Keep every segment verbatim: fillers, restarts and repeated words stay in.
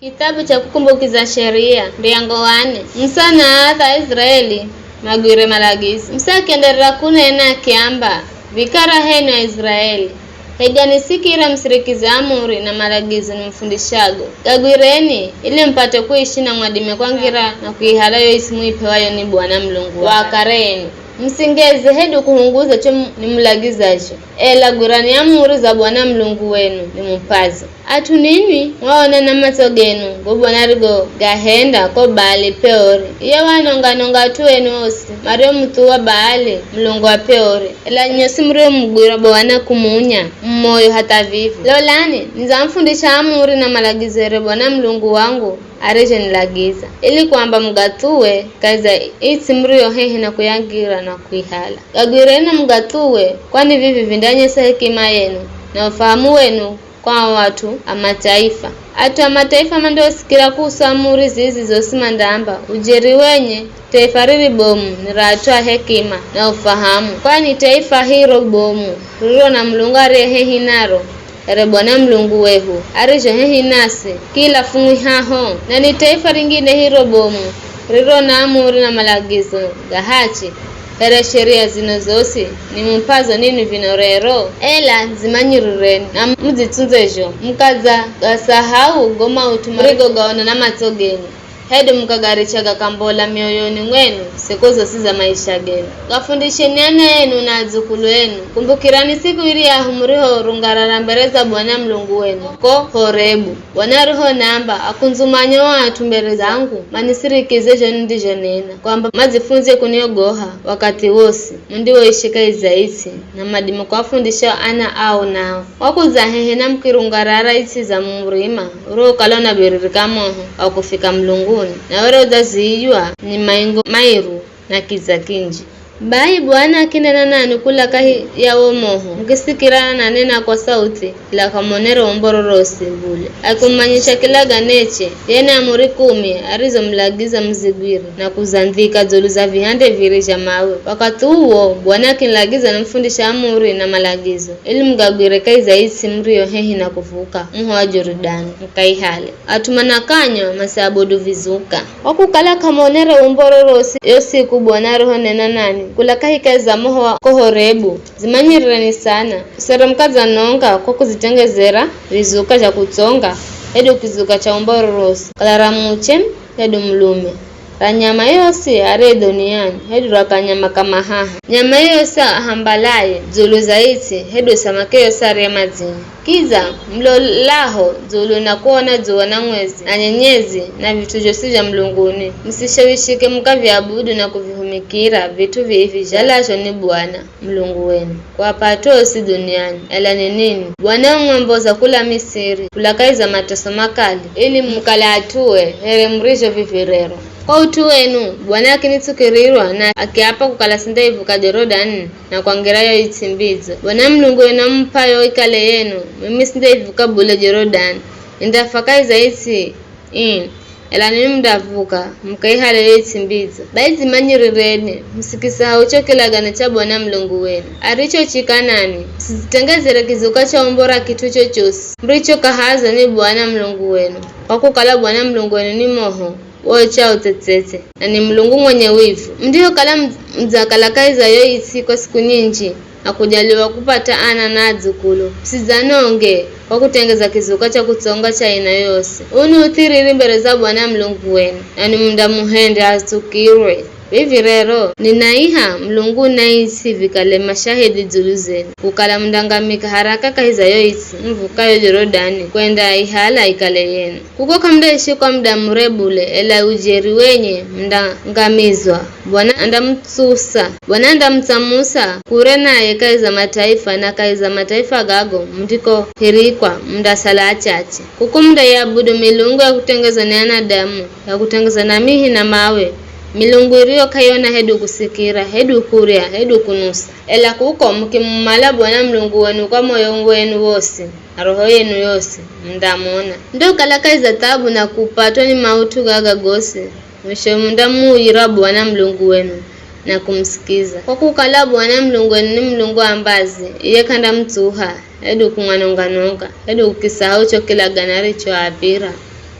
Kitabu cha Kukumbukiza Sheria, muryango wa nne. Musa na atha a Israeli magwire malagizo. Musa akienderera kunena akiamba, Vikara henu Aisiraeli, heja nisikira musirikize amuri na malagizo nimufundishago. Gagwireni, ili mupate kuishi na mwadime kwangira na kuihala yo isi muip'ewayo ni Bwana Mulungu wa akare enu. Musingeze hedu kuhunguza cho nimulagizacho, ela gwirani amuri za Bwana Mulungu wenu nimupazo. At'u ninwi mwaona na matso genu go Bwana arigogahenda ko Baali Peori. Iye wanonga-nonga at'u enu osi mariomuthuwa Baali, mulungu wa Peori, ela nyosi muriomugwira Bwana kumunya mumoyo hatha vivi. Lolani, nidzamufundisha amuri na malagizo here Bwana Mulungu wangu arizhonilagiza, ili kwamba mugathuwe kahi za ii ts'i muriyo hehi na kuyangira na kuihala. Gagwireni na mugathuwe, kwani vivi vindanyesa hekima yenu na ufahamu wenu kwa ao at'u a mataifa. At'u a mataifa mandiosikira kuhusu amuri zizi zosi mandaamba, ujeri wenye, taifa riri bomu ni ra at'u a hekima na ufahamu, kwani taifa hiro bomu riro na Mulungu ariye hehi naro, here Bwana Mulungu wehu arizho hehi nasi kila fumwihaho, na ni taifa ringine hiro bomu riro na amuri na malagizo ga hachi, here sheria zino zosi nimupazo ninwi vino rero. Ela zimanyirireni na mudzitsundze zho, mukadza gasahau go maut'u murigogaona na matso genu, hedu mukagaricha gakambola mioyoni mwenu siku zosi za maisha genu. Gafundisheni ana enu na adzukulu enu. Kumbukirani siku iriyahu murihorungarara mbere za Bwana Mulungu wenu ko Horebu, Bwana arihonamba, akundzumanye o at'u mbere zangu, manisirikize zho nindizhonena, kwamba madzifundzye kuniogoha wakathi wosi mundiwoishi kahi za its'i, na madime kuwafundisha ana ao nao. Kwa kudza hehe na mukirungarara its'i za murima uriwokala unabiririka moho wa kufika mulunguni, na were udzaziiywa ni maingo mairu na kiza kinji. Bai Bwana akinena nanwi kula kahi ya wo moho, mukisikira ananena kwa sauthi, ela k'amonere umbo rorosi bule. Akimumanyisha kilaganeche, ye na amuri kumi arizomulagiza muzigwire, na kuzandhika dzulu za vihande viri zha mawe. Wakathi uwo Bwana akinilagiza nimufundishe amuri na malagizo, ili mugagwire kahi za its'i muriyo hehi na kuvuka muho wa Joridani, mukaihale. At'u manakanywa masiabudu vizuka. Kwa kukala k'amonere umbo rorosi yo siku Bwana arihonena nanwi kula kahikahi za moho wa ko Horebu, zimanyirireni sana. Usere mukadzanonga kwa kuzitengezera vizuka zha kutsonga, hedu kizuka cha umbo rorosi, kala ra muche, hedu mulume, ra nyama yoyosi ariye dhuniani, hedu ra kanyama ka mahaha, nyama yoyosi ahambalaye dzulu za its'i, hedu samaki yoyosi ariye madzini. Kidza mulolaho dzulu na kuona dzuwa na mwezi na nyenyezi na vit'u zhosi zha mulunguni, musishawishike mukaviabudu na kuvihumikira vit'u vivi zhalazho ni Bwana Mulungu wenu kuap'a at'u osi dhuniani. Ela ni ninwi, Bwana wamwamboza kula Misiri, kula kahi za mateso makali, ili mukale at'ue, here murizho vivi rero. Kwa ut'u wenu, Bwana akinitsukirirwa na akiapa kukala sindaivuka Jorodani na kwangira yo its'i mbidzo. Bwana Mulungu wenu amup'ayo ikale yenu, mimi sindaivuka bule Jorodani. Nindafa kahi za its'i ii, ela ninwi mundavuka, mukaihale yo its'i mbidzo. Bai dzimanyirireni, musikisahau cho kilagane cha Bwana Mulungu wenu, arichochika nanwi. Musizitengezere kizuka cha umbo ra kit'u chochosi, murichokahazwa ni Bwana Mulungu wenu, kwa kukala Bwana Mulungu wenu ni moho, wochao tsetsetse, na ni Mulungu mwenye wivu. Mundihokala mudz-, mudzakala kahi za yo its'i kwa siku nyinji, na kujaliwa kupata ana na adzukulu, musidzanonge kwa kutengeza kizuka cha kutsonga cha aina yoyosi. Uu ni uthiriri mbere za Bwana Mulungu wenu, nanwi mundamuhende atsukirwe. Vivi rero, ninaiha Mulungu na its'i vikale mashahidi dzulu zenu, kukala mundangamika haraka kahi za yo its'i muvukayo Jorodani, kwenda aihala ikale yenu. Kuko k'amundaishi kwa muda mure bule, ela ujeri wenye mundangamizwa. Bwana andamutsusa, Bwana andamutsamusa kure naye kahi za mataifa, na kahi za mataifa gago mundikohirikwa mundasala achache. Kuko mundaiabudu milungu ya kutengezwa ni anadamu, ya kutengezwa na mihi na mawe, milungu iriyo k'ayona hedu kusikira, hedu kurya, hedu kunusa. Ela kuko mukimumala Bwana Mulungu wenu kwa moyo wenu wosi, na roho yenu yosi, mundamona. Ndokala kahi za thabu na kupatwa ni maut'u gaga gosi, mwisho mundamuuyira Bwana Mulungu wenu na kumusikiza. Kwa kukala Bwana Mulungu wenu ni Mulungu wa mbazi, iye k'andamutsuha, hedu kumwanonga-nonga, hedu kukisahau cho kilagane arichoaapira.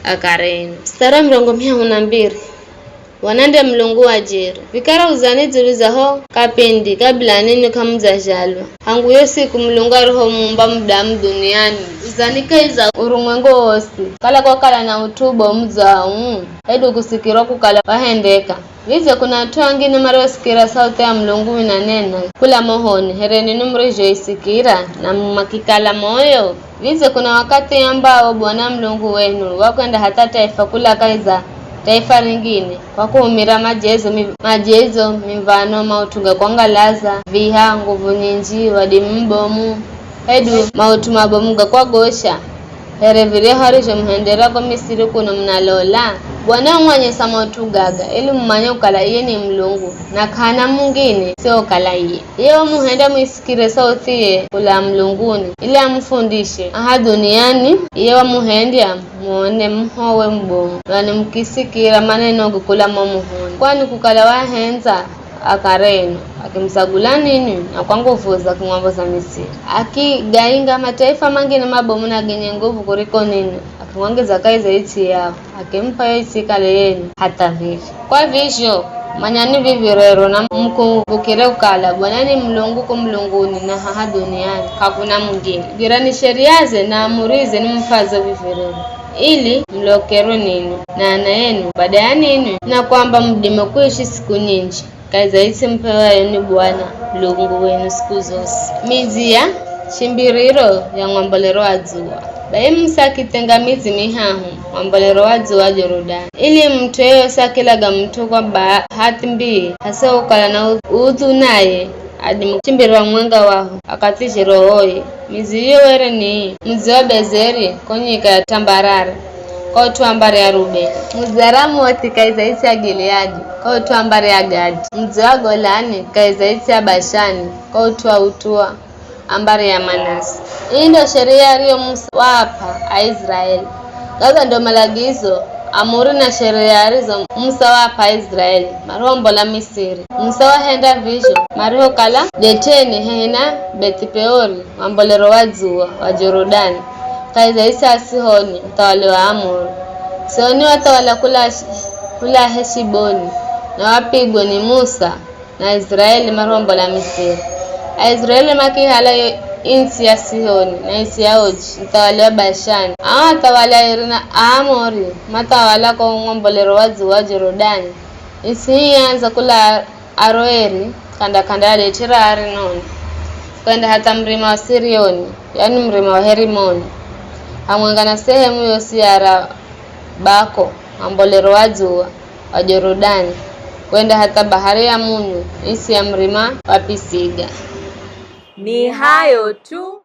Akareno. Mstari wa mirongo mihahu na mbiri. Bwana nde Mulungu wa jeri. Vikara uzani dzulu za ho kapindi kabila nenu k'amudzazhalwa. Hangu yo siku Mulungu arihomuumba mudamu dhuniani, uzani kahi za urumwengu wosi, kala kwakala na ut'u ubomu dza uu, hedu kusikirwa kukala wahendeka. Vidze kuna at'u angine mariosikira sauthi ya Mulungu inanena kula mohoni, here nenu murizhoisikira, na makikala moyo? Vidze kuna wakathi ambao Bwana Mulungu wenu wakwenda hatha taifa kula kahi za taifa ringine, kwa kuhumira majezo, mi-, majezo, miv̱ano, maut'u ga kwangalaza, viha, nguvu nyinji, wadimi mubomu, hedu maut'u mabomu ga kwagosha, here viryahu arizhomuhendera ko Misiri kuno munalola? Bwana umwanyesa maut'u gaga, ili mumanye kukala iye ni Mulungu, na k'ahana mungine siokala iye. Iye wamuhendya muisikire sauthiye kula mulunguni, ili amufundishe. Aha dhuniani, iye wamuhendya muone muhowe mubomu, nanwi mukisikira manenoge kula mo muhoni. Kwani kukala wahendza akare enu, akimusagula ninwi na kwa nguvuze akimwamboza Misiri. Akigainga mataifa mangine mabomu na genye nguvu kuriko ninwi, akimwangiza kahi za its'i yao, akimup'a yo its'i ikale yenu hatha vivi. Kwa vizho, manyani vivi rero na mukumbukire kukala Bwana ni Mulungu ko mulunguni na haha dhuniani, k'akuna mungine. Gwirani sheriaze na amurize nimup'azo vivi rero, ili mulokerwe ninwi na ana enu, bada ya ninwi, na kwamba mudime kuishi siku nyinji kahi za its'i mupewayo ni Bwana Mulungu wenu siku zosi. Midzi ya shimbiriro ya mwambolero wa dzuwa. Bai Musa akithenga midzi mihahu mwambolero wa dzuwa wa Jorodani, ili mut'u yeyosi akilaga mut'u kwa bahati mbii, hasiho kukala na u-, udhu naye, adime kushimbirira mwenga waho, akathizhe rohoye. Midzi iyo were ni mudzi wa Bezeri, ko nyika ya tambarare, ko ut'u wa mbari ya Rubeni. Mudzi wa Ramothi kahi za its'i ya Gileadi, ko ut'u wa mbari ya Gadi. Mudzi wa Golani kahi za its'i ya Bashani, ko ut'u wa ut'u wa mbari ya Manase. Ii ndo sheria ariyo Musa waap'a Aiziraeli. Gaga ndo malagizo, amuri na sheria arizo Musa waap'a Aiziraeli, marihombola Misiri. Musa wahenda vizho, marihokala det'eni hehi na Beth'i-Peori, mwambolero wa dzuwa wa Jorodani, kahi za its'i ya Sihoni, muthawali wa Aamori. Sihoni wathawala kula, kula Heshiboni, na wapigwa ni Musa na Aiziraeli marihombola Misiri. Aiziraeli makihala yo its'i ya Sihoni na its'i ya Oji, muthawali wa Bashani. Ao athawali airi na Aamori mathawala ko mwambolero wa dzuwa wa Jorodani. Its'i ii yaandza kula Aroeri, k'anda-k'anda ya det'e ra Arinoni, kwenda hatha murima wa Sirioni, yani murima wa Herimoni, hamwenga na sehemu yosi ya Araba ko mwambolero wa dzuwa wa Jorodani, kwenda hatha bahari ya Munyu, its'i ya murima wa Pisiga. Ni hayo tu.